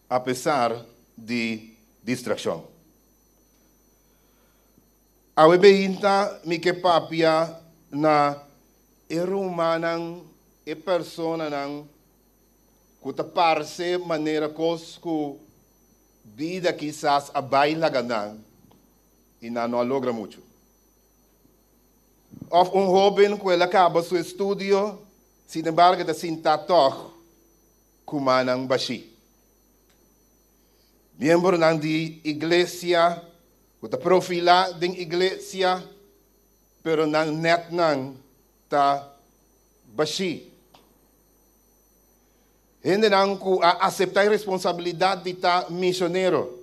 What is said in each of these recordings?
Apesar di distraccion. Awe beinta mi ke papia na e rumannan, e personanan ku ta parse manera kos ku bida kisas a bai laga nan i nan no a logra muchu. Òf un hóben ku el a kaba su estudio, sinembargo e ta sinta tòg ku mannan bashí. Miembronan di iglesia ku ta profilá den iglesia, pero nan nètnan ta bashí. Hendenan ku a aseptá e responsabilidat di ta misionero,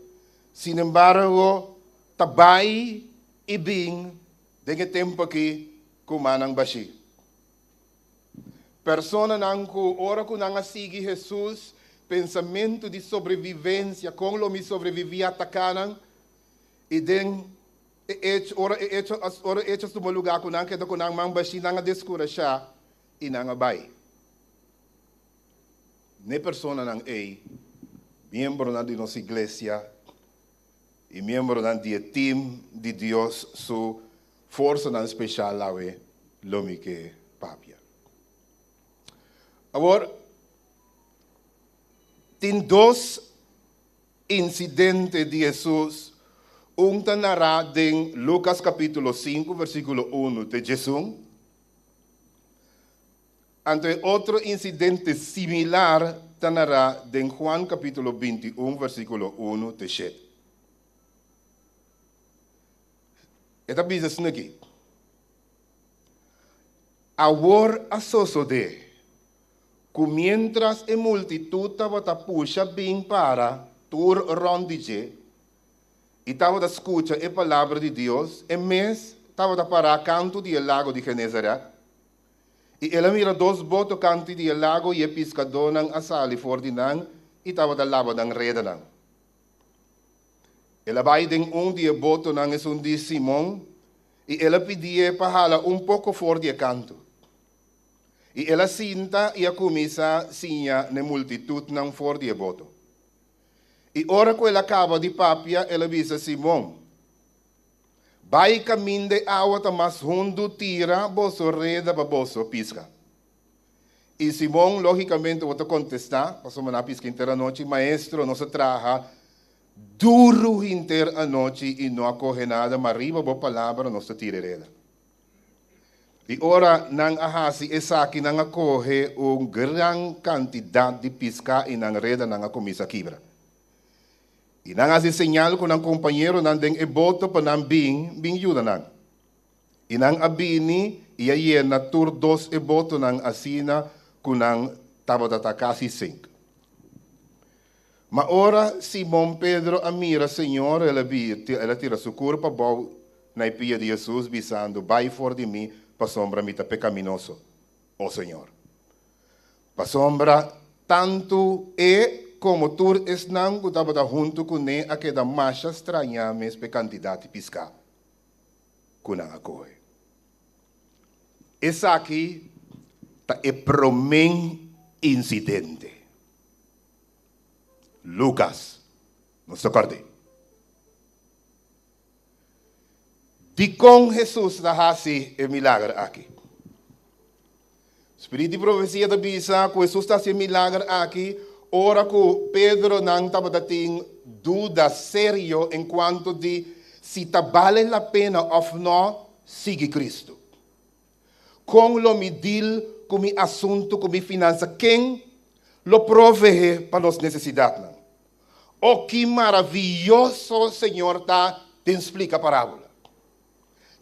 sinembargo ta bai i bin den e tempu akí ku mannan bashí. Personanan ku ora ku nan a sigui Hesus, pensamentu di sobrevivensia, kon lo mi sobreviví a ataká nan, i den e echo, ora e echo, ora e echo a tuma lugá ku nan keda ku nan man bashí, nan a deskurashá i nan a bai. N'e personanan ei, miembronan di nos iglesia i miembronan di e tim di Dios su forsanan speshal awe lo mi ke papia. Awor, tin dos insidente di Hesus, un ta nará den Lukas kapítulo sinku versíkulo unu te diesun, anto e otro insidente similar ta nará den Juan kapítulo 21 versíkulo unu te shete. E ta bisa asina aki, Awor a sosodé ku miéntras e multitut tabata pusha bin para tur rònt di dje i tabata skucha e palabra di Dios, e mes tabata pará kantu di e lago di Genesaret. I el a mira dos boto kantu di e lago i e piskadónan a sali for di nan i tabata laba nan redanan. El a bai den un di e botonan, esun di Simon, i el a pidié pa hala un poko for di e kantu. I el a sinta i a kuminsá siña n'e multitutnan for di e boto. I ora ku el a kaba di papia, el a bisa Simon, Bai kaminda e awa ta mas hundu, tira boso reda pa boso piska. I Simon, lógikamente, bo ta kontestá, pasobra nan a piska henter anochi, Maestro, nos a traha duru henter anochi i no a kohe nada, ma riba bo palabra nos ta tira e reda. I ora nan a hasi esaki, nan a kohe un gran kantidat di piská i nan redanan a kuminsá kibra. I nan a hasi señal ku nan kompañeronan den e boto pa nan bin bin yuda nan. I nan a bini i a yena tur dos e botonan asina ku nan tabata ta kasi sink. Ma ora Simon Pedro a mira Señor, el a el a tira su kurpa abou na e pia di Hesus, bisando, Bai for di mi, pasobra mi ta pekaminoso, o Señor. Pasobra tantu e komo tur esnan ku tabata huntu kuné a keda masha strañá mes p'e kantidat di piská ku nan a kohe. Esaki ta e promé insidente. Lukas, nos ta kòrd'é. Dikon Hesus ta hasi e milager aki? Spirit di profesia ta bisa ku Hesus ta hasi e milager aki ora ku Pedronan tabata tin duda serio en kuanto di si ta bale la pena òf nò sigui Kristu. Kon lo mi dil ku mi asuntu ku mi finansa? Ken lo proveé pa nos nesesidatnan? O ki maravioso Señor ta den splika parábola!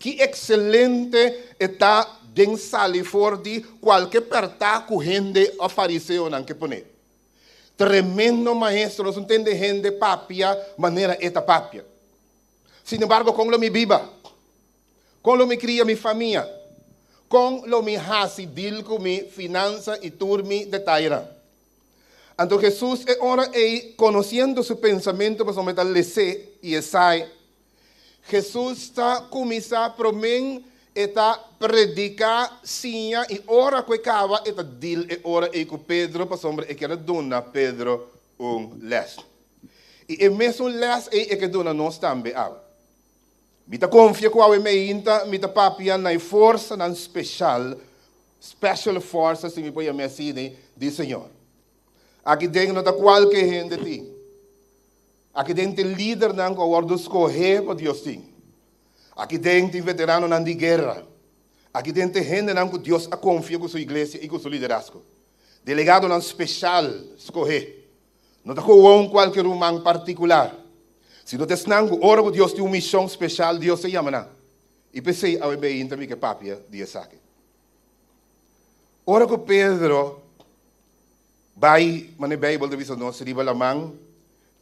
Ki ekselente e ta den sali for di kualke pèrtá ku hende òf fariseonan ke pone. Tremendo maestro, nos no tende hende papia manera e ta papia. Sinembargo, kon lo mi biba? Kon lo mi kria mi famia? Kon lo mi hasi dil ku mi finansa i tur mi detayenan? Anto Hesus e ora ei, konosiendo su pensamentu pasobra e ta les'é i e sae, Hesus ta kuminsá promé e ta prediká, siña i ora ku e kaba e ta dil e ora ei ku Pedro pasobra e kier a duna Pedro un lès. I e mesun lès ei e ke duna nos tambe awe. Mi ta konfia ku awe meinta mi ta papia na e forsanan speshal, special forces si mi por yam'é asina, di Señor. Aki den no ta kualke hende tin. Aki den tin lidernan ku a wòrdu skohé pa Dios tin. Aki den tin veteranonan di guera. Aki den tin hendenan ku Dios a konfia ku su iglesia i ku su liderazgo. Delegadonan speshal skohé. No ta gewoon kualke ruman partikular, sino ta esnan ku ora ku Dios tin un mishon speshal, Dios ta yama nan. I p'esei awe meinta mi ke papia di esaki. Ora ku Pedro bai, manera e Beibel ta bisa nos, riba laman,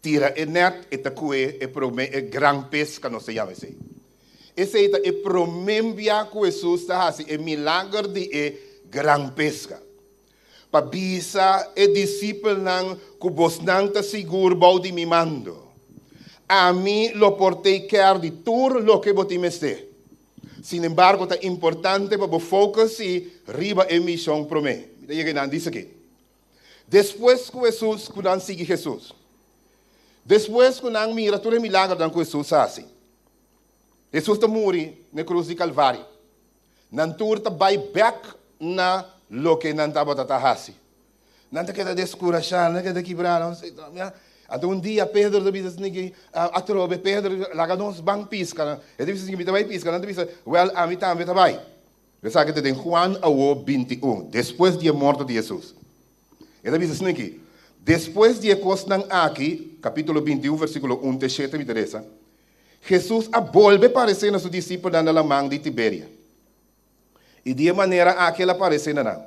tira e nèt, e ta kue e promé e gran peska, nos ta yama esei. Esei ta e promé bia ku Hesus ta hasi e milager di e gran peska. Pa bisa e disipelnan ku bosnan ta sigur bou di mi mando. Ami lo por take care di tur loke bo tin mester. Sinembargo, ta importante pa bo focus si riba e mishon promé. Mi ta yega einan dice aki. Despues ku Hesus ku nan sigui Hesus. Despues ku nan mira tur e milagernan ku Hesus hasi. Hesus ta muri na e krus di Kalvario. Nan tur ta bai bek na loke nan tabata ta hasi. Nan ta keda deskurashá, nan ta keda kibrá. Anto un dia Pedro ta bisa esaki, Atrobe, Pedro, laga nos ban piska. E ta bisa esaki, Mi ta bai piska. Nan ta bisa, Wèl, ami tambe ta bai. Esaki ta den Juan awo 21, despues di e morto di Hesus. E ta bisa esaki, Despues di e kosnan aki, kapítulo 21, versíkulo 1 te 7, mi ta resa, Hesus a bolbe paresé na su disipelnan na laman di Tiberia. I di e manera aki el a paresé na nan.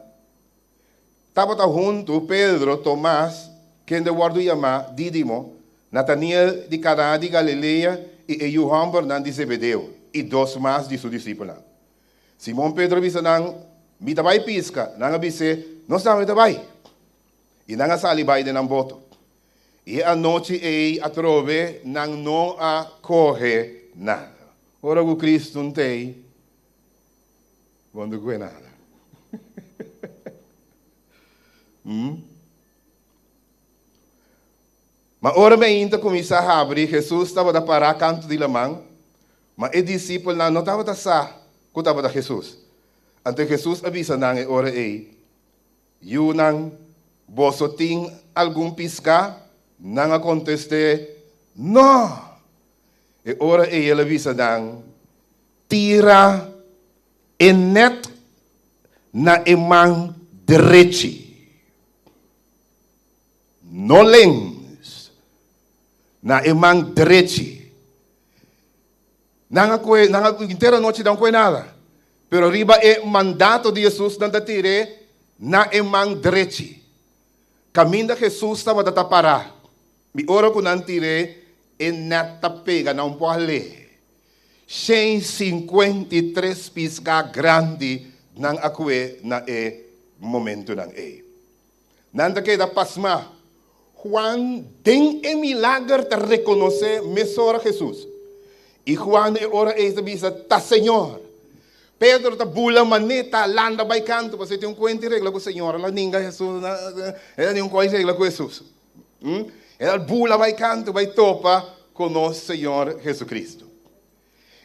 Tabata huntu Pedro, Tomas, kende wòrdu yamá Dídimo, Nataniel di Kaná di Galilea i e yu hòmbernan di Zebedeo, i dos mas di su disipelnan. Simon Pedro a bisa nan, Mi ta bai piska. Nan a bis'é, Nos tambe ta bai. I nan a sali bai den nan boto. I e anochi ei atrobe nan no a kohe nada. Ora ku Kristu ntei, bo no ta kohe nada. Ma ora meinta kuminsá habri, Hesus tabata pará kantu di laman, ma e disipelnan no tabata sa ku tabata Hesus. Anto Hesus a bisa nan e ora ei, Yunan, boso tin algun piská? Nan a kontest'é, Nò! E ora ei el a bisa nan, Tira e nèt na e man drechi, no lens, na e man drechi. Nan a kohe, nan a henter anochi nan kohe nada. Pero riba e mandato di Hesus nan ta tir'é na e man drechi. Kaminda Hesus tabata ta pará. I ora ku nan tir'é, e nèt ta pega na un pòle. 153 piská grandi nan a kohe na e momentunan ei. Nan ta keda pasmá. Juan den e milager ta rekonosé mesora Hesus. I Juan e ora ei ta bisa, Ta Señor! Pedro ta bula maneta, landa bai kantu, pasobra e tin un kuenta i regla ku Señor. El a ninga Hesus, el a tin un kos i regla ku Hesus. El a bula bai kantu, bai topa ku nos Señor Hesukristu.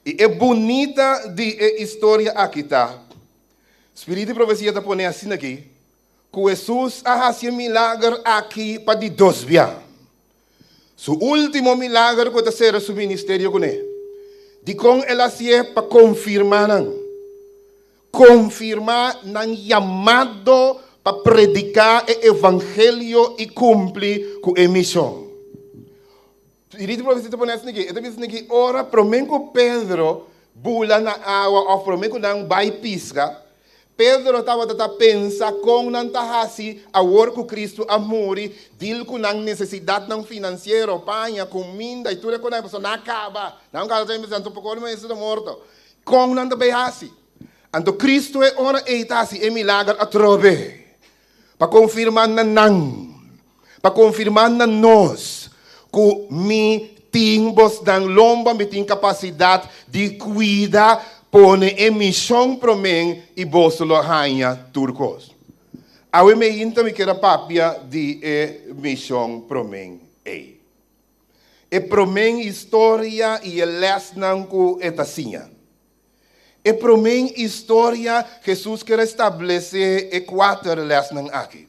I e bunita di e historia aki ta, Spiritu di profesia ta pone asina aki, Ku Hesus a hasi e milager aki pa di dos bia. Su último milager ku e ta sera su ministerio kuné. Dikon el a hasié? Pa konfirmá nan. Konfirmá nan yamado pa prediká e evangelio i kumpli ku e mishon. Spiritu profesia ta pone asina aki. E ta bisa asina aki, ora promé ku Pedro bula na awa òf promé ku nan bai piska, Pedro tabata ta pensa kon nan ta hasi awor ku Kristu a muri, dil ku nan nesesidatnan finansiero, paña, kuminda i tur e konan, pasobra nan a kaba. Nan kaba ta pensa, anto poko ora Hesus ta morto. Kon nan ta bai hasi? Anto Kristu e ora ei ta hasi e milager atrobe pa konfirmá na nan, pa konfirmá na nos ku mi tin bosnan lomba, mi tin kapasidat di kuida, pone e mishon promé i boso lo haña tur kos. Awe meinta mi kier a papia di e mishon promé ei. E promé historia i e lèsnan ku e ta siña. E promé historia, Hesus ker a establesé e kuater lèsnan aki.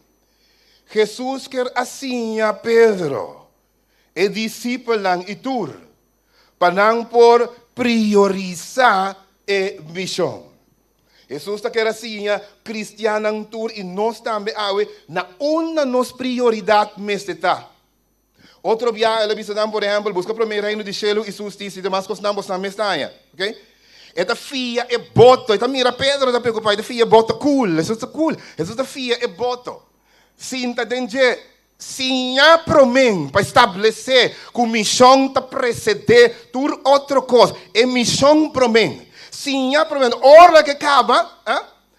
Hesus ker a siña Pedro, e disipelnan i tur, pa nan por priorisá e mishon. Hesus ta ker a siña kristiannan tur i nos tambe awe na unda nos prioridat mester ta. Otro biaha el a bisa nan, por ehèmpel, Buska promé e Reino di shelu i su hustisia, i demas kosnan bosnan mes ta haña. Ok? E ta fia e boto. E ta mira Pedro ta preokupá, e ta fia e boto kul. Hesus ta kul. Hesus ta fia e boto. Sinta den dje. Siña promé pa establesé ku mishon ta presedé tur otro kos. E mishon promé. Siña promé. Ora ke kaba,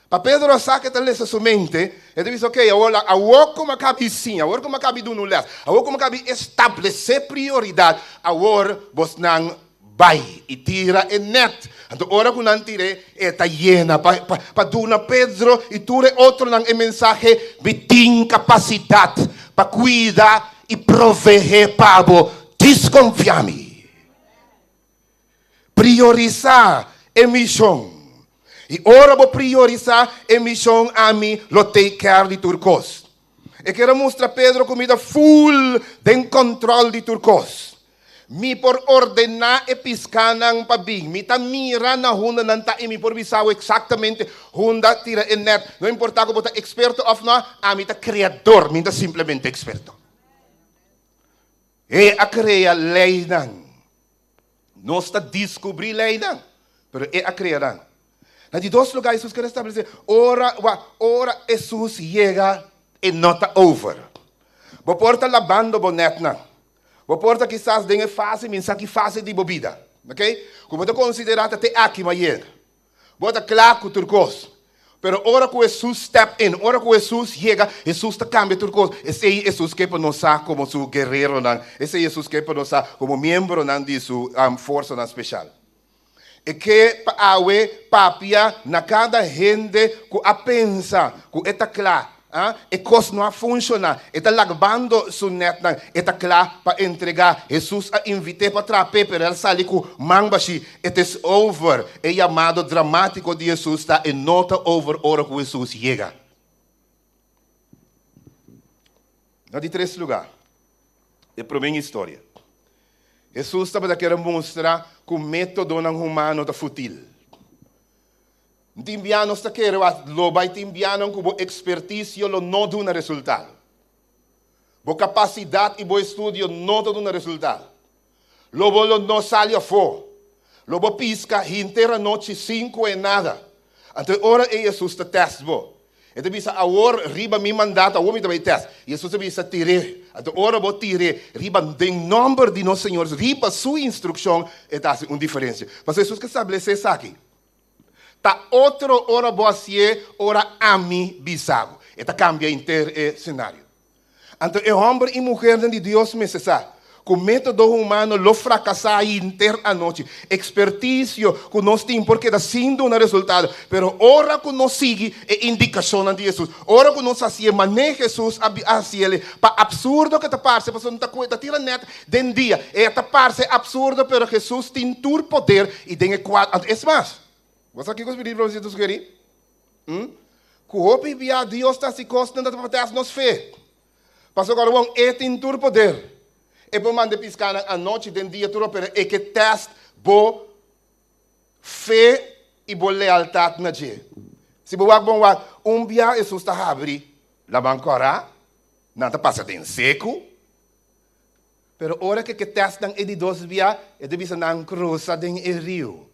Pa Pedro a sa ke ta lesa su mente, e ta bisa, Oké, awor la, awor ku mi a kabi siña, awor ku mi a kabi duna un lès, awor ku mi a kabi establesé prioridat, awor bosnan bai i tira e nèt. Anto ora ku nan tir'é, e ta yena. Pa, pa, pa duna Pedro i tur e otronan e mensahe, Mi tin kapasidat pa kuida i proveé pa bo. Diskonfiá mi. Priorisá e mishon. I ora bo priorisá e mishon ami lo take care di tur kos. E kier a mustra Pedro ku mi ta full den kòntròl di tur kos. Mi por ordená e piskánan pa bin. Mi ta mira na hunda nan ta i mi por bisa bo eksaktamente hunda tira e nèt. No importá ku bo ta eksperto òf nò, ami ta kreador, mi no ta simplemente eksperto. E a krea leinan. Nos ta diskubrí leinan, pero E a krea nan. Na di dos lugá Hesus ker establesé, ora, wak, ora Hesus yega, e no ta over. Bo por ta labando bo nètnan. Bo por ta kisas den e fase, mi sa ki fase di bo bida, oké, ku bo ta konsiderá ta te aki mi a yega. Bo ta kla ku tur kos. Pero ora ku Hesus step in, ora ku Hesus yega, Hesus ta kambia tur kos. Esei Hesus ke pa nos sa komo su guereronan. Esei Hesus ke pa nos sa komo miembronan di su forsanan speshal. E ke pa awe papia na kada hende ku a pensa ku e ta kla. A E kos no a funshoná. E ta lagbando su nètnan. E ta kla pa entregá. Hesus a invit'é pa traha p'e, pero el sali ku man bashí. It is over. E yamado dramátiko di Hesus ta, E no ta over ora ku Hesus yega. Na di tres lugá, e promé historia. Hesus tabata kier a mustra ku métodonan humano ta futil. Tin bia nos ta kere wak lo bai tin bianan ku bo ekspertisio lo no duna resultado. Bo kapasidat i bo estudio no ta duna resultado. Lo bo lo no sali afó. Lo bo piska hinter anochi sin ku e nada. Anto e ora ei Hesus ta tèst bo. E ta bisa, Awor riba mi mandato, awor mi ta bai tèst. I Hesus ta bisa, Tir'é. Anto ora bo tir'é riba den nòmber di nos Señor, riba su instrukshon, e ta hasi un diferensia. Pasobra Hesus ke stablesé esaki. Ta otro ora bo hasié ora ami bisa bo. E ta kambia henter e senario. Anto e hòmber i muhernan di Dios mester sa ku método humano lo frakasá henter anochi. Ekspertisio ku nos tin por keda sin duna resultado. Pero ora ku nos sigui e indikashonnan di Hesus, ora ku nos hasié manera Hesus a hasiel, pa apsurdo ku ta parse, pasobra no ta ku e ta tira nèt Den dia e ta parse absurdo pero Jesus tin tur poder y den e cual anto es mas bo sa kico Spiritu Profecia ta sugeri? Hm? Cu hopi bia Dios ta haci cosnan ta pa test nos fe. Pasobra awor bon e tin tur poder. E por manda e piscanan anochi den dia tur pero e ke test bo fe y bo lealtad na dje. Si bo wak bon wak un bia Jesus ta habri laman cora nan ta pasa den secu. Pero ora ke ke tèst nan e di dos bia, e ta bisa nan krusa den e riu.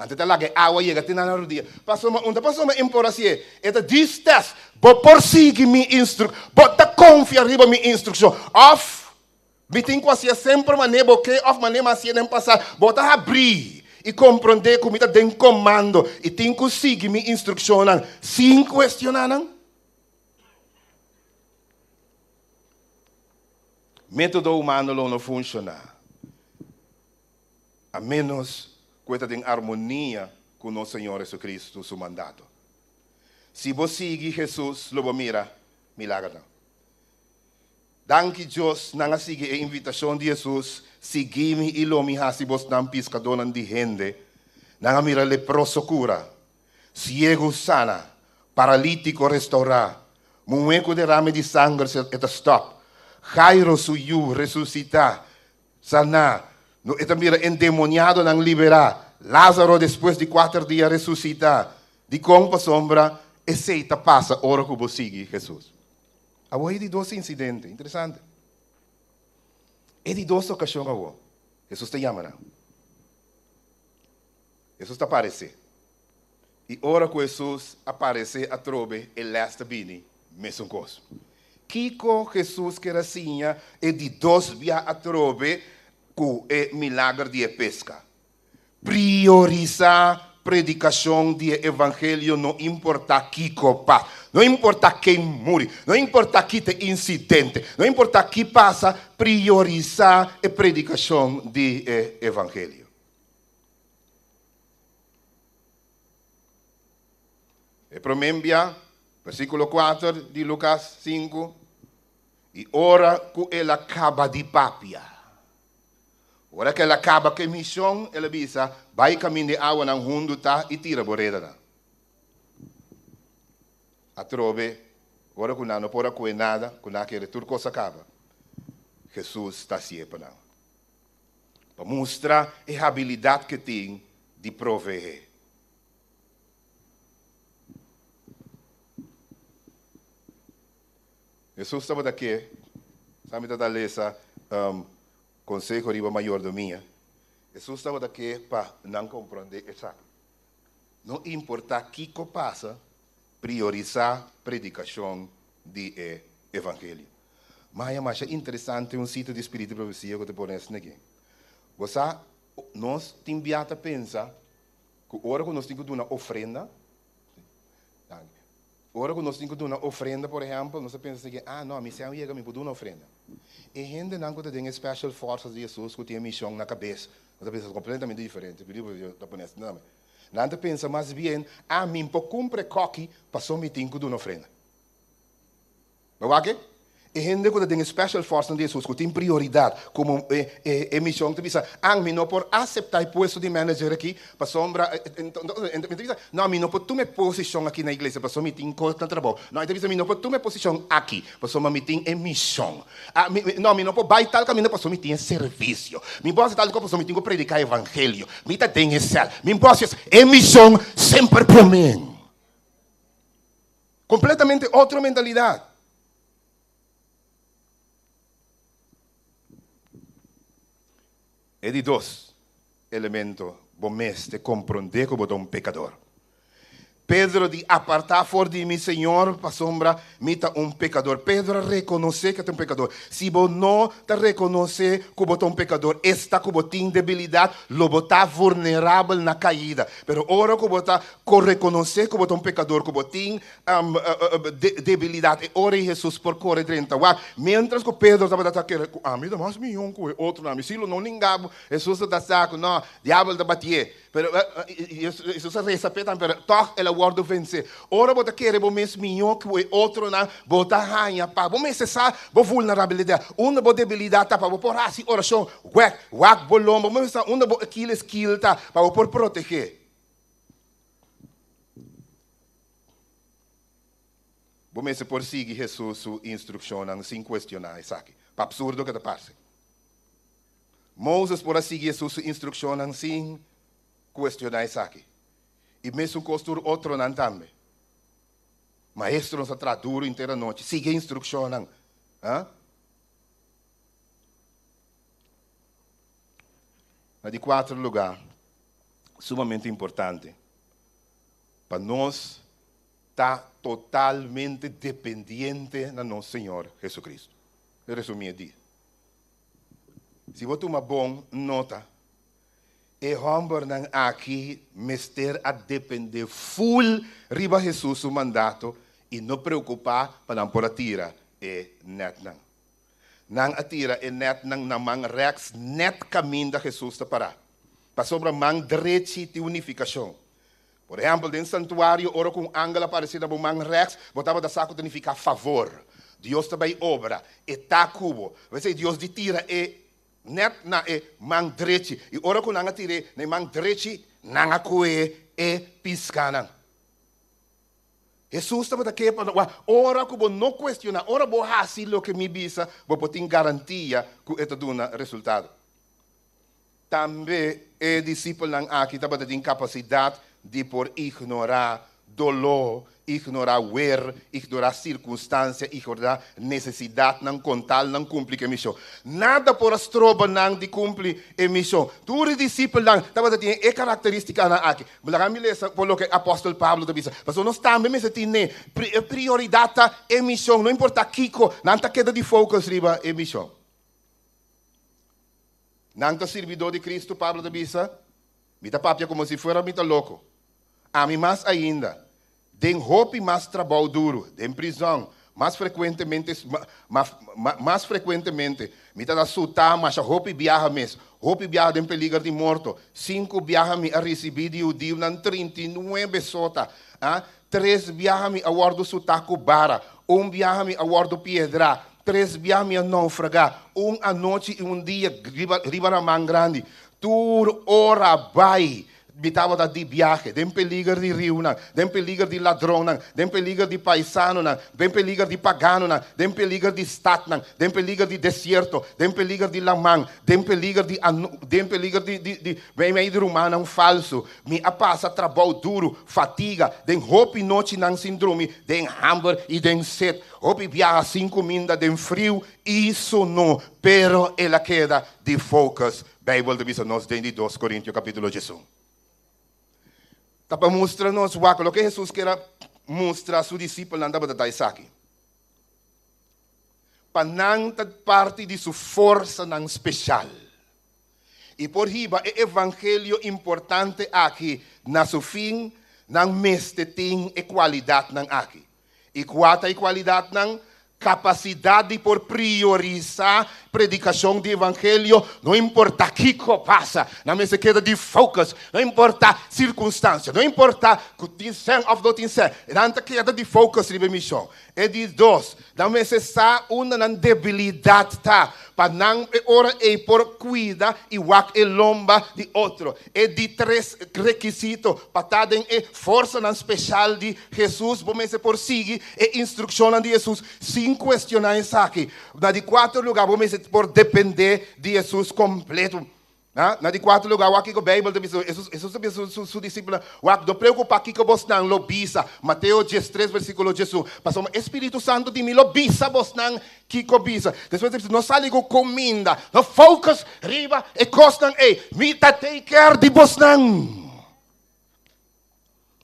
Anto e ta laga e awa yega te nan na rodia. Pasobra un ta pasobra mi por hasié. E ta dis tèst, Bo por sigui mi instruk, bo ta konfia riba mi instrukshon? Òf mi tin ku hasié semper manera bo ke òf manera mi a hasié den pasado? Bo ta habrí i komprondé ku mi ta den komando i tin ku sigui mi instrukshonnan sin kuestioná nan? Método humano lo no funshoná a ménos ku e ta den armonia ku nos Señor Jesucristo su mandato. Si bo sigui Jesus lo bo mira milagernan. Danki Dios, nan a sigui e invitashon di Hesus, Sigui mi i lo mi hasi bosnan piskadónan di hende. Nan a mira leproso kura, siegu sana, paralítiko restourá, muhé ku derame di sanger e ta stòp, Jairo su yu resusitá, saná, no e ta mira endemoniadonan liberá, Lázaro despues di kuater dia resusitá. Dikon? Pasobra esei ta pasa ora ku bo sigui Hesus. Awor e di dos insidente, interesante. E di dos okashon awor, Hesus ta yama nan. Hesus ta aparesé. I ora ku Hesus aparesé atrobe, e lès ta bini mesun kos. Kiko Hesus ker a siña e di dos bia atrobe ku e milager di e peska? Priorisá predikashon di e evangelio no importá kiko pasa, no importá ken muri, no importá ki ta e insidente, no importá ki pasa, priorisá e predikashon di e evangelio. E promé bia, versíkulo kuater di Lukas sinku, I ora ku el a kaba di papia. Ora ku el a kaba ku e mishon, el a bisa, Bai kaminda e awanan hundu ta i tira bo redanan. Atrobe, ora ku nan no por a kohe nada, ku nan a kere tur kos a kaba, Hesus ta hasié pa nan, pa mustra e habilidat ku e tin di proveé. Hesus tabata ke, sa mi ta lesa konseho riba mayordomia, Hesus tabata ke pa nan komprondé esaki. No importá kiko pasa, priorisá predikashon di e evangelio. Maya masha interesante un sita di Spiritu di Profesia ku ta pone esaki aki. Bo sa, nos tin bia ta pensa ku ora ku nos tin ku duna ofrenda, Ora ku nos tin ku duna ofrenda, por ehèmpel, nos ta pensa esaki, Ah, no, mi sèn yega, mi por duna ofrenda. E hendenan ku ta den e Special Forces di Hesus ku tin e mishon na kabes, nan ta pensa kompletamente diferente. Biblia ta pone asina tambe. Nan ta pensa mas bien, Ah, mi por kumpra e kòki pasobra mi tin ku duna ofrenda. Bo wak e? E hende ku ta den e special force nan di Hesus ku tin prioridat komo e mishon ta bisa, An, mi no por aseptá e puesto di manager aki pasobra mi ta bisa, No, mi no por tuma e posishon aki na iglesia pasobra mi tin kos na trabou. No, e ta bisa, mi no por tuma e posishon aki pasobra mi tin e mishon. No, mi no por bai tal kaminda pasobra mi tin e servisio. Mi por hasi tal kos pasobra mi tin ku prediká evangelio. Mi ta den e sèl. Mi por hasi e mishon semper promé. Completamente otro mentalidad. E di dos elemento, bo mester comprende cu bo ta un pecador. Pedro di aparta for di mi, Señor, pasobra mi ta un pecador. Pedro a reconoce cu e ta un pecador. Si bo no ta reconoce cu bo ta un pecador, esta cu bo tin debilidad, lo bo ta vulnerabel na caida. Pero ora cu bo ta Ko rekonosé ku bo ta un pekador, ku bo tin debilidat, e ora ei Hesus por kore drenta wak. Miéntras ku Pedro tabata ta kere ku ami ta mas mihó ku e otronan, ami si lo no ninga bo, Hesus ta sa ku no, diabel ta batié. Pero Hesus a resa p'e tambe, pero tòg el a wòrdu vensé. Ora bo ta kere bo mes mihó ku e otronan, bo ta haña pa bo mester sa bo vulnerabilidat, unda bo debilidat ta pa bo por hasi orashon wèk, wak bo lomba, bo mester sa unda bo Aquiles kiel ta pa bo por protegé. Bo mester por sigui Hesus su instrukshonnan sin kuestioná esaki, pa apsurdo ke ta parse. Moses por a sigui Hesus su instrukshonnan sin kuestioná esaki, i mesun kos tur otronan tambe. Maestro, nos a traha duru henter anochi, sigui e instrukshonnan. Na di kuater lugá, sumamente importante pa nos ta totalmente dependiente na nos Señor Jesucristo. E resumí e dia. Si bo tuma bon nota, e hòmbernan aki mester a dependé ful riba Hesus su mandato i no preokupá pa nan por a tira e nètnan. Nan a tira e nètnan na man rèks nèt kaminda Hesus ta pará. Pasobra man drechi tin un nifikashon. Por ehèmpel, den santuario, ora ku un angel aparesé na bo man rèks, bo tabata sa ku ta nifiká favor. Dios ta bai obra, e ta ku bo. P'esei Dios di tira e nèt na e man drechi. I ora ku nan a tir'é na e man drechi, nan a kohe e piskanan. Hesus tabata ke pa wak, ora ku bo no kuestioná, ora bo hasi loke mi bisa, bo por tin garantia ku e ta duna resultado. Tambe e disipelnan aki tabata tin kapasidat di por ignorá doló, ignorá wer, ignorá sirkunstansia, ignorá nesesidatnan kon tal nan kumpli ku e mishon. Nada por a stroba nan di kumpli e mishon. Tur e disipelnan tabata tin e karakterístikanan aki. Laga mi lesa por loke apòstel Pablo ta bisa, pasobra nos tambe mester tin e prioridat ta e mishon, no importá kiko, nan ta keda di focus riba e mishon. Nan ta sirbidó di Kristu, Pablo ta bisa, mi ta papia komo si fuera mi ta loko. Ami mas ainda, den hopi mas trabou duru, den prizòn, mas frekuentemente, mas frekuentemente, mi ta ta sutá masha hopi biaha mes, hopi biaha den peliger di morto. Sinku biaha mi a risibí di hudiunan 39 sota, a tres biaha mi a wòrdu sutá ku bara, un biaha mi a wòrdu piedrá, tres biaha mi a noufragá, un anochi i un dia riba riba laman grandi. Tur ora bai Mi tabata di biahe, den peliger di riunan, den peliger di ladronnan, den peliger di paisanonan, den peliger di paganonan, den peliger di statnan, den peliger di desierto, den peliger di laman, den peliger di den peliger di di di meimei di rumannan falsu. Mi a pasa trabou duru, fatiga, den hopi nochinan sin drumi, den hamber i den set, hopi biaha sin kuminda, den friu i sunú, pero el a keda di focus Bijbel ta bisa nos den di Dos Corintio capítulo 11. Ta pa mustra nos wak loke Hesus kier a mustra su disipelnan tabata ta esaki. Pa nan ta parti di su forsanan special. I por hiba e evangelio importante aki na su fin, nan mester tin e cualidadnan aki. I kua ta e kualidatnan? Kapasidat di por priorisá predikashon di evangelio, no importá kiko pasa, nan mester keda di focus, no importá sirkunstansia, no importá ku tin sèn òf no tin sèn, nan ta keda di focus riba e mishon. E di dos, nan mester sa unda nan debilidat ta, pa nan e ora ei por kuida i wak e lomba di otro. E di tres rekisito pa ta den e forsanan speshal di Hesus, bo mester por sigui e instrukshonnan di Hesus sin kuestioná esaki. Na di kuater lugá, bo mester por dependé di Hesus kompleto. Na di kuater lugá, wak kiko Beibel ta bisa. Hesus ta bisa su disipelnan, Wak, no preokupá kiko bosnan lo bisa. Mateo 13, versíkulo 11. Pasobra e spiritu santu di mi lo bisa bosnan kiko bisa. Despues ta bisa, no sali ku kuminda, no focus riba e kosnan ei. Mi ta take care di bosnan.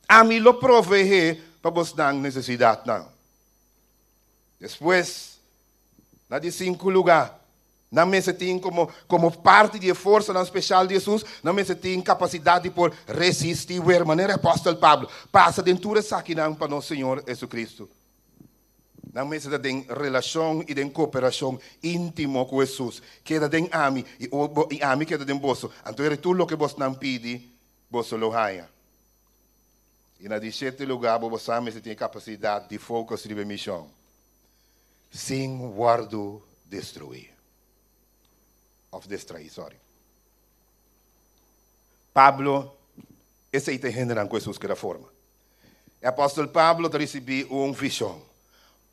Ami lo proveé pa bosnan nesesidatnan. Despues, na di sinku lugá, nan mester tin komo komo parti di e forsanan speshal di Hesus, nan mester tin kapasidat di por resistí wer, manera apòstel Pablo pasa den tur esakinan pa nos Señor Hesukristu. Nan mester ta den relashon i den kooperashon íntimo ku Hesus. Keda den ami i i ami keda den boso. Anto e tur loke bosnan pidi, boso lo haña. I na di shete lugá, bo bosan mester tin e kapasidat di focus riba e mishon sin wòrdu destruí òf destraí, sòri. Pablo, esei ta e hendenan ku Hesus keda forma. E apòstel Pablo ta risibí un vishon,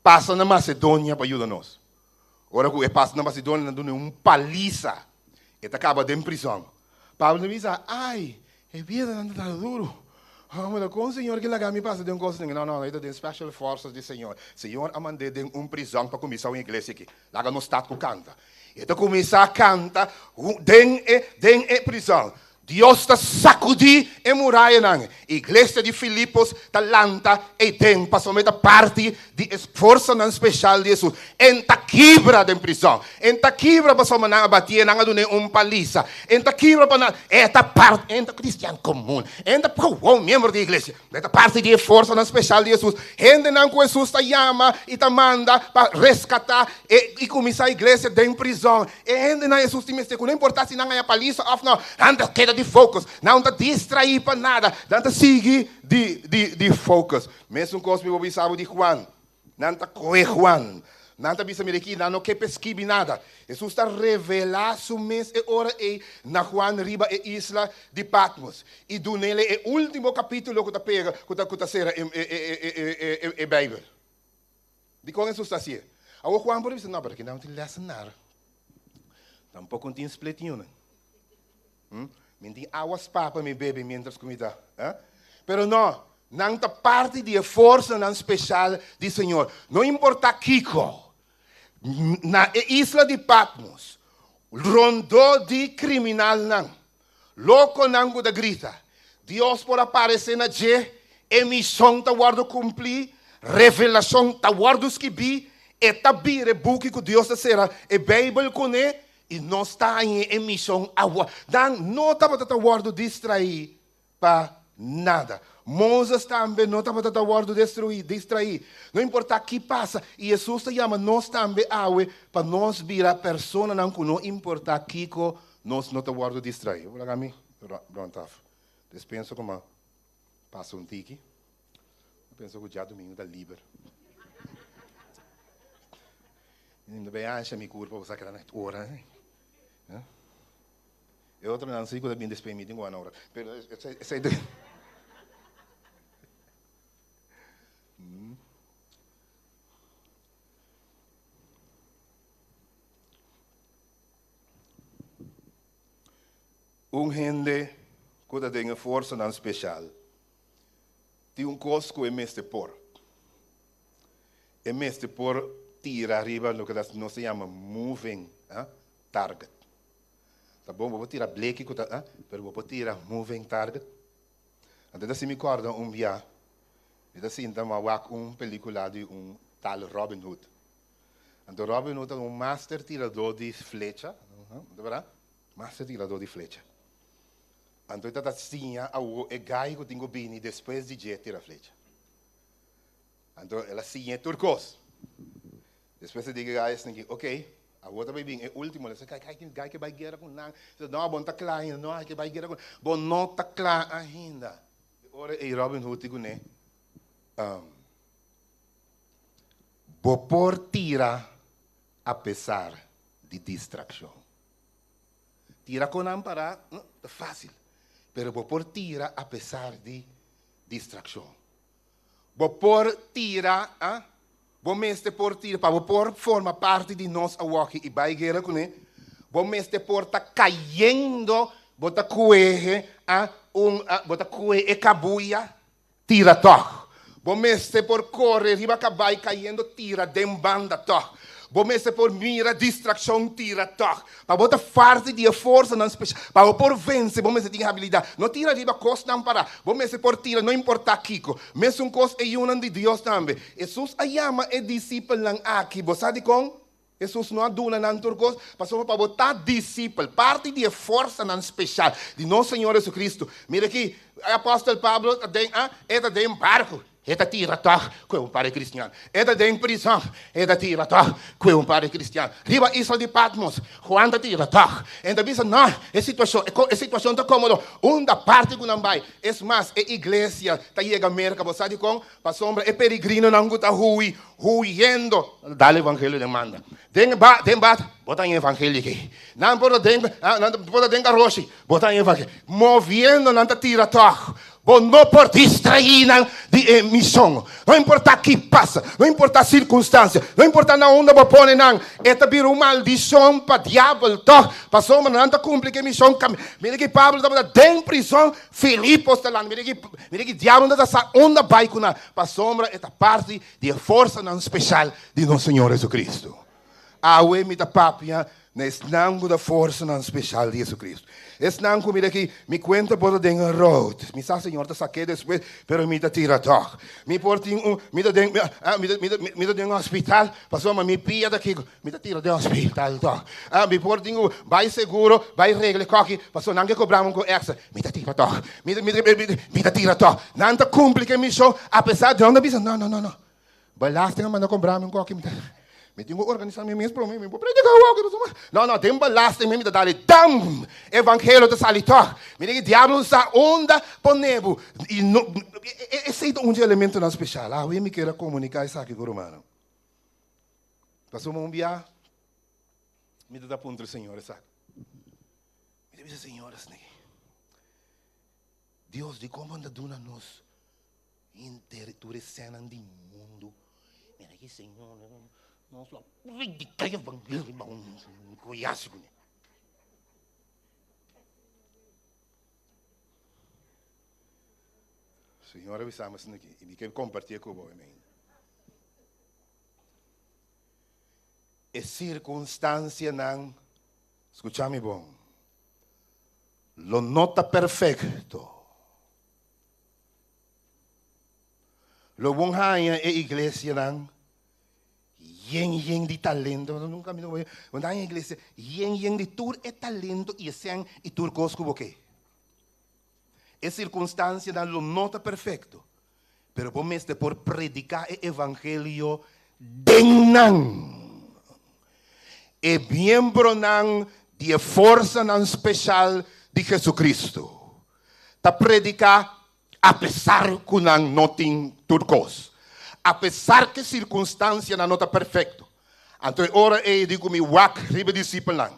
Pasa na Masedonia pa yuda nos. Ora ku e pasa na Masedonia, nan dun'é un palisa. E ta kaba den prizòn. Pablo ta bisa, Ai, e bida nan ta duru. Amo kon Señor ke laga mi pasa den un kos asina? No, no, e ta den special forces di Señor. Señor a mand'é den un prizòn pa kuminsá un iglesia aki. Laga nos stat ku kanta. E ta kuminsá kanta den e den e prizòn. Dios ta sakudí e murayanan. Iglesia di Filipos ta lanta eiden pasobra e ta parti di e forsanan speshal di Hesus. En ta kibra den prizòn. En ta kibra pasobra nan a batié, nan a dun'é un palisa. En ta kibra pa nan, e ta parti, en ta kristian komun, en ta gewoon miembro di iglesia. E ta parti di e forsanan speshal di Hesus. Hendenan ku Hesus ta yama i ta manda pa reskatá e i kuminsá iglesia den prizòn. E hendenan Hesus tin mester ku no importá si nan haña palisa òf no, nan ta keda di focus, nan no ta distraí pa nada, nan ta sigui di di di focus. Mesun kos mi por bisa bo di Juan. Nan ta kohe Juan. Nan ta bisa, Mira aki, nan no ke pa e skibi nada. Hesus ta revelá su mes e ora ei na Juan riba e isla di Patmos i dun'el e último kapítulo ku ta pega, ku ta ku ta sera e e e Beibel. Dikon Hesus ta hasié? Awor Juan por a bisa, No, pero aki nan no tin lèsenar. Tampoko no tin spletiunan. Mi tin awa spa pa mi bebe mientras ku mi ta. Pero no, nan ta parti di e forsanan speshal di Señor. No importá kiko, na e isla di Patmos, rondó di kriminalnan, lokonan ku ta grita, Dios por a paresé na dje, e mishon ta wòrdu kumplí, revelashon ta wòrdu skibí, e ta bira e buki ku Dios ta sera e Beibel kuné, I nos ta haña e mishon awor. Nan no tabata ta wòrdu distraí pa nada. Moses tambe no tabata ta wòrdu destruí, distraí. No importá ki pasa. I Hesus ta yama nos tambe awe pa nos bira personanan ku no importá kiko nos no ta wòrdu distraí. Bo laga mi rònt af. Despensa ku mi a pasa un tiki. Mi pensa ku djadumingu ta liber. Mi ta bay ansha mi kurpa bo sa keda na ora. E otronan si ku ta bin despues mi tin ku wana ora. Pero esei ta. Un hende ku ta den e forsanan speshal tin un kos ku e mester por. E mester por tira riba loke nos ta yama moving target. Ta bon, bo por tira bleki ku ta, pero bo por tira moving target. Anto ta si mi kòrda un bia, mi ta sinta mi a wak un pelikula di un tal Robin Hood. Anto Robin Hood ta un master tiradó di flecha, ta berdad? Master tiradó di flecha. Anto e ta ta siña awo e gai ku tin ku bini despues di dje tira flecha. Anto el a siñ'é tur kos. Despues e di e gai esaki, Ok, awor ta bai bin e último. El a bisa, Kai, tin gai ke bai guera ku nan. El bisa, No, bo no ta kla ainda. No, hay ke bai guera ku nan. Bo no ta kla ainda. E ora ei Robin Hood di kuné, Bo por tira apesar di distrakshon. Tira kon nan pará ta fásil, pero bo por tira apesar di distrakshon. Bo por tira, ah, bo mester por tira, pa bo por forma parti di nos awoki i bai guera kuné, bo mester por ta kayendo, bo ta kuehe, ah, un, ah, bo ta kue e kabuya, tira tòg. Bo mester por kore riba kabai kayendo tira den banda tòg. Bo mester por mira distrakshon tira tòg. Pa bo ta parti di e forsanan speshal, pa bo por vense bo mester tin habilidat. No tira riba kosnan pará. Bo mester por tira no importá kiko. Mesun kos e yunan di Dios tambe. Hesus a yama e disipelnan aki. Bo sa dikon Hesus no a duna nan tur kos? Pasobra pa bo ta disipel, parti di e forsanan speshal di nos Señor Jesucristo. Mira aki, e apòstel Pablo ta den, e ta den barku. E ta tira tòg ku e un par di kristian. E ta den prizòn, e ta tira tòg ku e un par di kristian. Riba isla di Patmos, Juan ta tira tòg. E ta bisa, No, e situashon, e situashon ta kómodo. Unda parti ku nan bai. Es mas, e iglesia ta yega Merka. Bo sa dikon? Pasobra e peregrinonan ku ta hui, huyendo, dal evangelio den manda. Den ba, den bat, bo ta haña evangelio aki. Nan por ta den, nan por ta den garoshi, bo ta haña evangelio. Moviendo nan ta tira tòg. Bo no por distraí nan di e mishon. No importá ki pasa, no importá sirkunstansia, no importá na unda bo pone nan, e ta bira un maldishon pa diabel tòg, pasobra nan ta kumpli ku e mishon. Mira ki Pablo tabata den prizon, Filipos ta lanta. Mira ki, mira ki diabel no ta sa unda bai ku nan, pasobra e ta parti di e forsanan speshal di nos Señor Jesucristo. Awe mi ta papia na esnan ku ta forsanan speshal di Jesucristo. Esnan ku mira aki, mi kuenta por ta den e road. Mi sa Señor ta sak'é despues, pero mi ta tira tòg. Mi por tin un, mi ta den, mi ta, mi ta, mi ta den un hospital, pasobra mi pia ta kiko, mi ta tira den hospital tòg. Mi por tin ku bai seguro, bai regla e kòki, pasobra nan ke kobra mi ku èkstra, mi ta tira tòg. Mi ta, mi ta, mi ta tira tòg. Nan ta kumpli ku e mishon, apesar di nan ta bisa, no, no, no, no. Belasting a manda compra mi un koki, mi ta, mi tin cu organisa mi mes prome, mi por predica awor, ki pasobra? No, no, den belasting mi ta dal e dam! Evangelio ta sali tog. Mi di ki diablo sa unda pone bo. Y no, esey ta un di elementonan special. Awe mi kier a comunica esaki cu rumannan. Pasobra un bia mi ta puntra Señor esaki. Mi ta bisa Señor asina aki, Dios dikon bo ta duna nos henter tur e sènnan di mundu? Mira aki Señor, nos lo a prediká e evangelio riba un koyasi kuné. Señor a bisa mi asina aki i mi ke kompartié ku bo awe. E sirkunstansianan, skucha mi bon, lo no ta perfekto. Lo bon haña e iglesianan yen yen di talento. Nunka mi no bo haña iglesia yen yen di tur e talento i e sèn i tur kos ku bo ke. E sirkunstansianan lo no ta perfekto, pero bo mester por prediká e evangelio den nan. E miembronan di e forsanan speshal di Jesucristo ta prediká apesar ku nan no tin tur kos, apesar ku e sirkunstansianan no ta perfekto. Anto e ora ei di ku mi wak riba e disipelnan,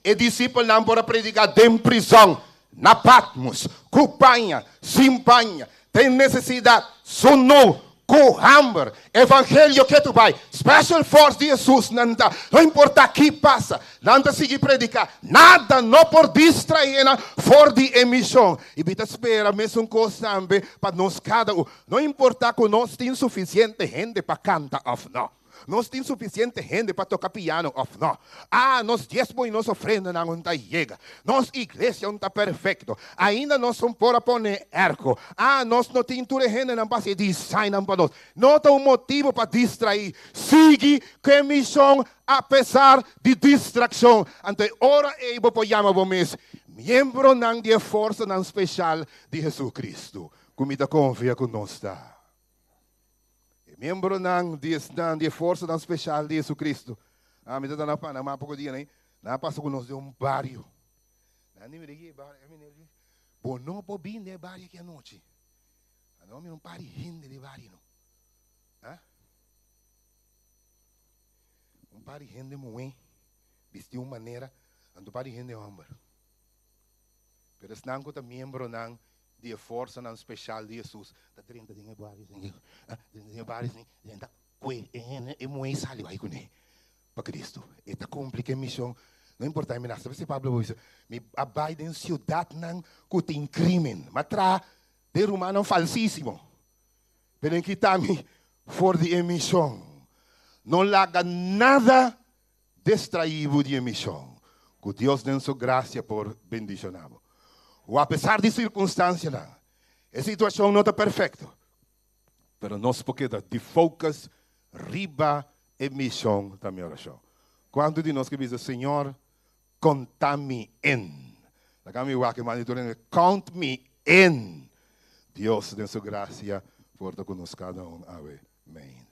E disipelnan por a prediká den prizòn, na Patmos, ku paña, sin paña, den nesesidat, sunú, ku hamber. Evangelio ketu bai. Special force di Hesus nan ta. No importá ki pasa, nan ta sigui prediká. Nada no por distraé nan for di e mishon. I mi ta spera mesun kos tambe pa nos kada un. No importá ku nos tin sufisiente hende pa kanta òf no. Nos tin sufisiente hende pa toka piano òf no? Ah, nos diesmo i nos ofrendanan un ta yega. Nos iglesia un ta perfekto. Ainda nos un por a pone erko. Ah, nos no tin tur e hendenan pa hasi e designnan pa nos. No ta un motibu pa distraí. Sigui ku e mishon apesar di distrakshon. Anto e ora ei bo por yama bo mes miembronan di e forsanan speshal di Hesu-Kristu, ku mi ta konfia ku nos ta. E miembronan di esnan di e forsanan speshal di Jesucristo. Ami ta na Panama poko dia nei, nan a pasa ku nos den un bario. Nan di mira aki e bario, mi di, bo no por bin den e bario aki anochi. Nan a mira un par di hende den e bario no. Ha? Un par di hende muhé bisti un manera, anto un par di hende hòmber. Pero esnan ku ta miembronan di e forsanan speshal di Hesus ta drenta den e bario sin drenta den e bario sin drenta kue e hende e muhé sali bai kuné pa Cristo. E ta kumpli ku e mishon. No importa e menasa. P'esei Pablo a bisa, Mi a bai den siudatnan ku tin krimen. Mi a traha den rumannan falsísimo. Pero e kita mi for di e mishon. No laga nada Destraí bo di e mishon ku Dios den su grasia por bendishoná bo. O apesar di sirkunstansianan, e situashon no ta perfekto, pero nos por keda di focus riba e mishon ta mi orashon. Kuantu di nos ke bisa, Señor, konta mi in. Laga mi wak e man di tur hende, count me in. Dios den su grasia por ta ku nos kada un awe. Amen.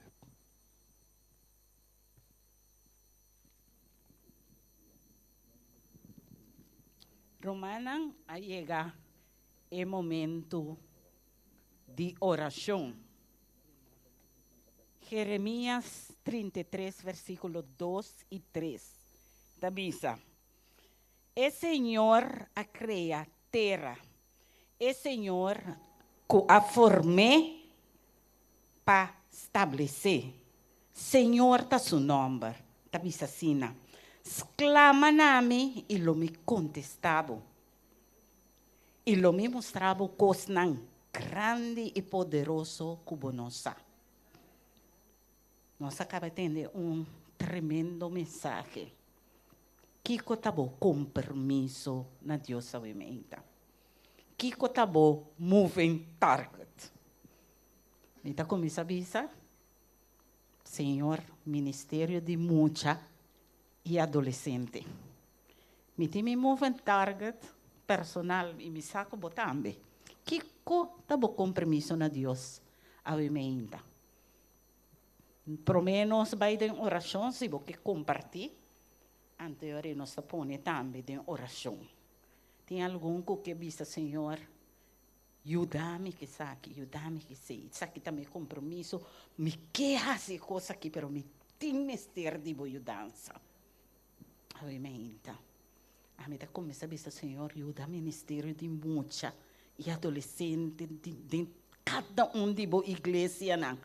Rumannan, a yega e momento di orashon. Jeremias 33 versíkulo 2 i 3 ta bisa, E Señor a krea tera, e Señor ku a form'é pa stablesé. Señor ta su nòmber, ta bisa asina, Sklama na mi i lo mi kontestá bo, i lo mi mustra bo kosnan grandi i poderoso ku bo no sa. Nos a kaba tende un tremendo mensahe. Kiko ta bo kompromiso na Dios awe meinta? Kiko ta bo moving target? Mi ta kuminsá bisa, Señor, Ministerio di Mucha i Adolesente. Mi tin mi moving target personal i mi sa ku bo tambe. Kiko ta bo kompromiso na Dios awe meinta? Promé nos bai den orashon, si bo ke kompartí, anto e ora ei nos ta pone tambe den orashon. Tin algun ku ke bisa, Señor, Yuda mi ku esaki, yuda mi ku esei. Esaki ta mi kompromiso. Mi ke hasi e kos aki, pero mi tin mester di bo yudansa. Awe meinta, ami ta kuminsá bisa, Señor, yuda ministerio di mucha i adolesente den kada un di bo iglesianan,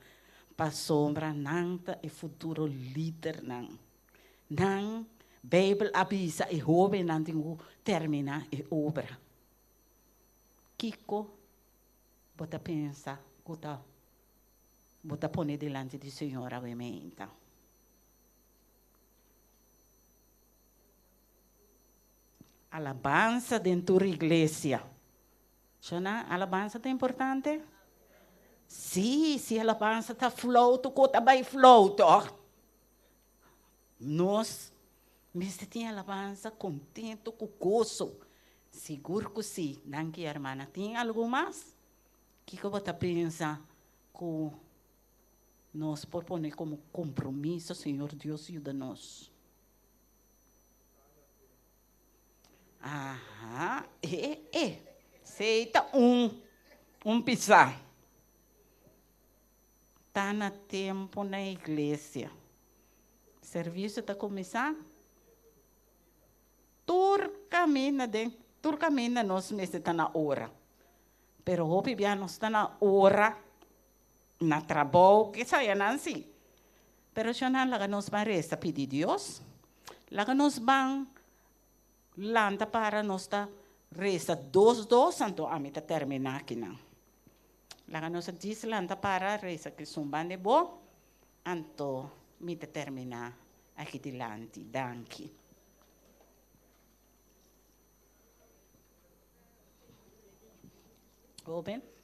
pasobra nan ta e futuro lidernan. Nan, Beibel a bisa e hóbennan tin ku terminá e obra. Kiko bo ta pensa ku ta bo ta pone dilanti di Señor awe meinta? Alabansa den tur iglesia. Shona, alabansa ta importante? Sí, si alabansa ta flow, tur kos ta bai flow, tòg? Nos mester tin alabansa kontentu ku goso. Sigur ku sí. Danki, hermana. Tin algun mas? Kiko bo ta pensa ku nos por pone komo kompromiso? Señor Dios yuda nos. Aha, e, e. Esei ta un, un pisá. Ta na tempu na iglesia. Servisio ta kuminsá tur kaminda den tur kaminda nos mester ta na ora. Pero hopi bia nos ta na ora na trabou kesayanan si. Pero shonnan laga nos ban resa pidi Dios. Laga nos ban lanta para nos ta resa dos dos anto ami ta terminá akinan. Laga nos a djis lanta para resa ki sun banda bo, anto mi ta terminá aki dilanti. Danki. Hoben.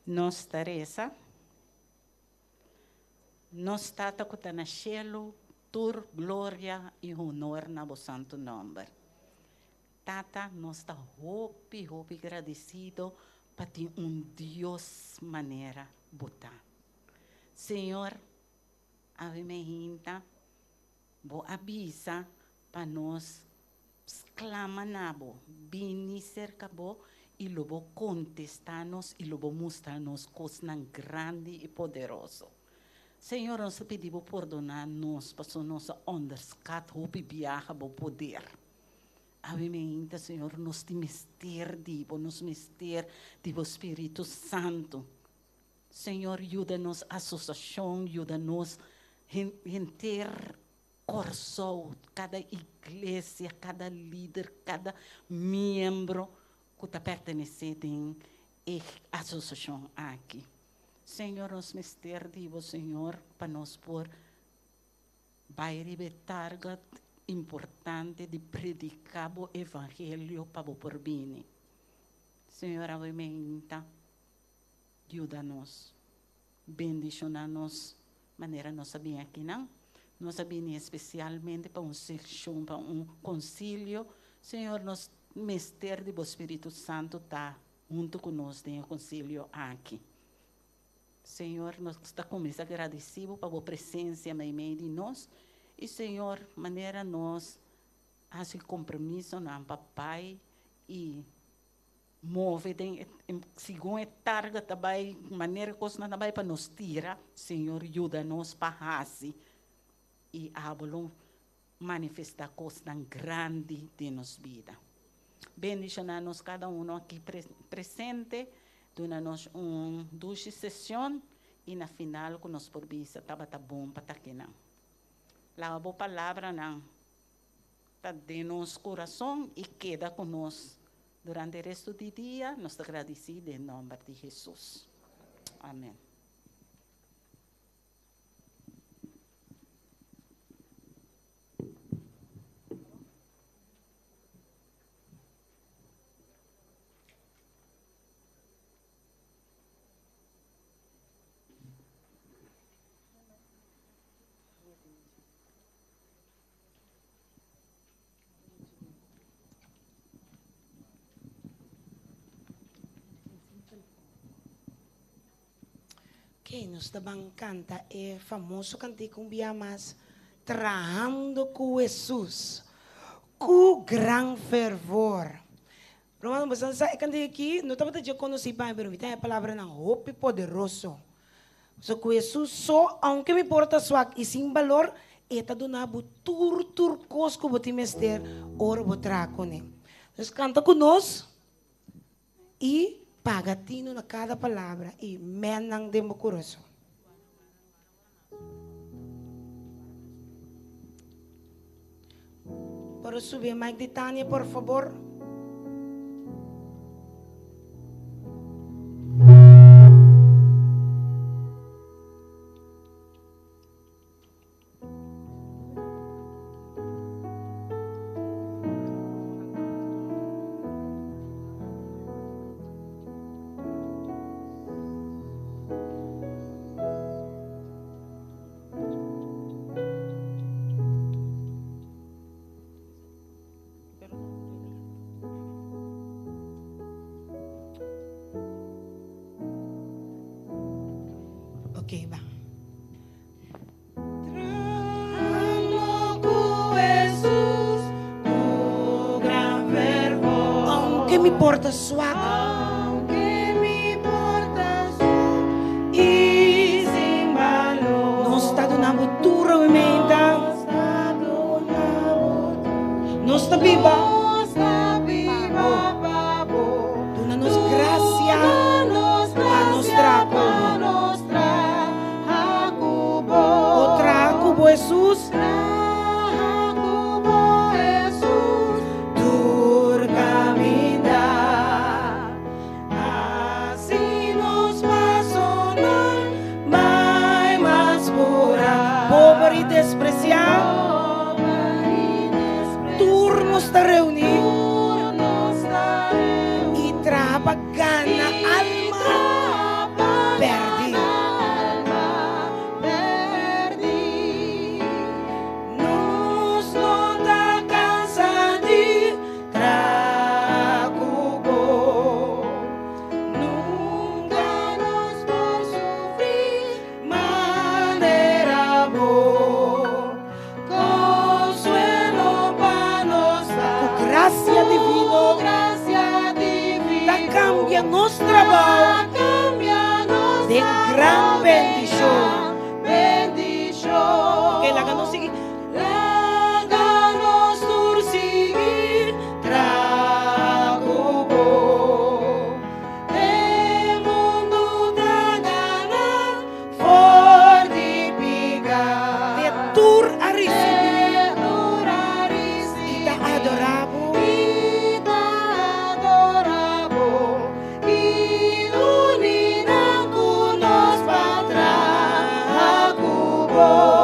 Nos ta resa, Nos Tata ku ta na shelu, tur gloria i honor na bo santu nòmber. Tata, nos ta hopi, hopi gradisido pa tin un Dios manera bo ta. Señor, awe me hinta, bo a bisa pa nos sklama na bo, bini serka bo i lo bo kontestá nos i lo bo mustra nos kosnan grandi i poderoso. Señor, nos ta pidi bo pordoná nos pasobra nos a onderskat hopi biaha bo poder. Awe meinta, Señor, nos tin mester di bo, nos mester di bo Spiritu Santu. Señor, yuda nos asosiashon, yuda nos henter Kòrsou, kada iglesia, kada lider, kada miembro ku ta pertenesé den e asosiashon aki. Señor, nos mester di bo, Señor, pa nos por bai riba e target importante di prediká bo evangelio pa bo por bini. Señor, awe meinta, yuda nos. Bendishoná nos manera nos a bini akinan. Nos a bini espesialmente pa un seshon, pa un konsilio. Señor, nos mester di bo Spiritu Santu ta huntu ku nos den e konsilio aki. Señor, nos ta kuminsá gradisí bo pa bo presensia meimei di nos. I Señor, manera nos hasi kompromisonan pa bai i Move den e segun e target ta bai, manera e kosnan ta bai pa nos tira, Señor yuda nos pa hasi i abo lo manifestá kosnan grandi den nos bida. Bendishoná nos kada uno aki presente, duna nos un dushi sesion i na final ku nos por bisa tabata bon pa ta kinan. Laga bo palabranan ta den nos kurason i keda ku nos durante e restu di dia. Nos ta gradisí den nòmber di Hesus. Amèn. Ok, nos ta ban canta e famoso cantica un bia mas, Trahando cu Hesus, cu gran fervor. Rumannan, boso sa e cantica aki no tabata dje conoci pa mi, pero mi ta e palabranan hopi poderoso. So ku Hesus so, aunke mi por ta swak i sin balor, E ta duna bo tur tur kos ku bo tin mester ora bo traha kuné. Entonces kanta ku nos i paga tinu na kada palabra i mèn nan den bo kurason. Por subi e mic di Tania por fabor? Ok, ba. Aunke mi por ta swak. Nos ta duna bo tur aumenta. Nos ta biba. Duna nos gracia pa nos traha ku bo. O traha ku bo, Hesus. Tur caminda. Así nos pasonan bai mas pura. Pober i despresiá. Tur nos ta reuní. Grasia divino ta kambia nos trabou den gran bendishon. Ok, laga nos sigui. Laga nos tur sigui traha ku bo. E mundu ta gana for di piká. Te tur a risibí. Te tur a risibí. I ta adorá bo. I ta adorá bo. I uni nan ku nos pa traha ku bo.